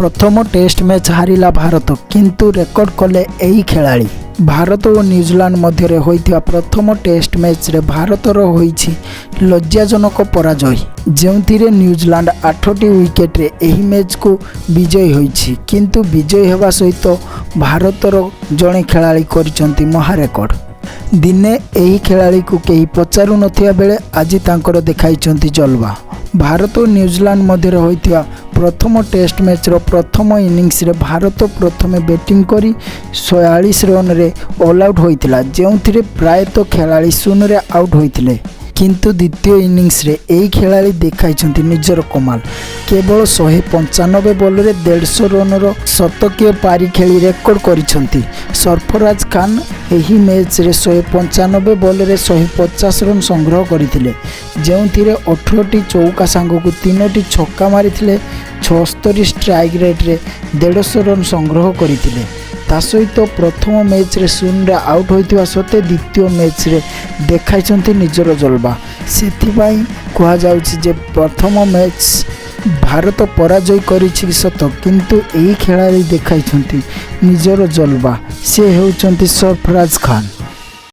ପ୍ରଥମ test match ହାରିଲା ଭାରତ, କିନ୍ତୁ ରେକର୍ଡ କଲେ ଏହି ଖେଳାଳି। ଭାରତ ଓ ନ୍ୟୁଜିଲାଣ୍ଡ ମଧ୍ୟରେ ହୋଇଥିବା ପ୍ରଥମ ଟେଷ୍ଟ ମ୍ୟାଚ୍ରେ ଭାରତର ହୋଇଛି ଲଜ୍ଜାଜନକ ପରାଜୟ, ଯେଉଁଥିରେ ନ୍ୟୁଜିଲାଣ୍ଡ 8ଟି ୱିକେଟରେ ଏହି ମ୍ୟାଚ୍କୁ ବିଜୟୀ ହୋଇଛି। କିନ୍ତୁ ବିଜୟୀ ହେବା ସହିତ ଭାରତର ଜଣେ ଖେଳାଳି କରିଛନ୍ତି ମହାରେକର୍ଡ। ଦିନେ ଏହି ଖେଳାଳିକୁ କେହି ପଚାରୁନଥିବା ବେଳେ ଆଜି ତାଙ୍କର ଦେଖାଇଛନ୍ତି ଜଲବା। ଭାରତ ଓ ନ୍ୟୁଜିଲାଣ୍ଡ ମଧ୍ୟରେ ହୋଇଥିବା ପ୍ରଥମ ଟେଷ୍ଟ ମ୍ୟାଚ୍ର ପ୍ରଥମ ଇନିଂସରେ ଭାରତ ପ୍ରଥମେ ବ୍ୟାଟିଂ କରି 46 ରନରେ ଅଲ୍ ଆଉଟ୍ ହୋଇଥିଲା, ଯେଉଁଥିରେ ପ୍ରାୟତଃ ଖେଳାଳି ଶୂନ୍ୟରେ ଆଉଟ୍ ହୋଇଥିଲେ। କିନ୍ତୁ ଦ୍ୱିତୀୟ ଇନିଂସରେ ଏହି ଖେଳାଳି ଦେଖାଇଛନ୍ତି ନିଜର କମାଲ। କେବଳ 195 ବଲରେ 150 ରନର ଶତକୀୟ ପାରି ଖେଳି ରେକର୍ଡ କରିଛନ୍ତି। ସର୍ଫରାଜ ଖାନ ଏହି ମ୍ୟାଚ୍ରେ 195 ବଲରେ 150 ରନ୍ ସଂଗ୍ରହ କରିଥିଲେ, ଯେଉଁଥିରେ 18ଟି ଚୌକା ସାଙ୍ଗକୁ ତିନୋଟି ଛକା ମାରିଥିଲେ। 76 ଷ୍ଟ୍ରାଇକ୍ ରେଟ୍ରେ 150 ରନ୍ ସଂଗ୍ରହ କରିଥିଲେ। ତା ସହିତ ପ୍ରଥମ ମ୍ୟାଚ୍ରେ ଶୂନ୍ୟରେ ଆଉଟ୍ ହୋଇଥିବା ସତ୍ତ୍ୱେ ଦ୍ୱିତୀୟ ମ୍ୟାଚ୍ରେ ଦେଖାଇଛନ୍ତି ନିଜର ଜଲବା। ସେଥିପାଇଁ କୁହାଯାଉଛି ଯେ ପ୍ରଥମ ମ୍ୟାଚ୍ ଭାରତ ପରାଜୟ କରିଛି ସତ, କିନ୍ତୁ ଏହି ଖେଳାଳି ଦେଖାଇଛନ୍ତି ନିଜର ଜଲବା। ସେ ହେଉଛନ୍ତି ସର୍ଫରାଜ ଖାନ।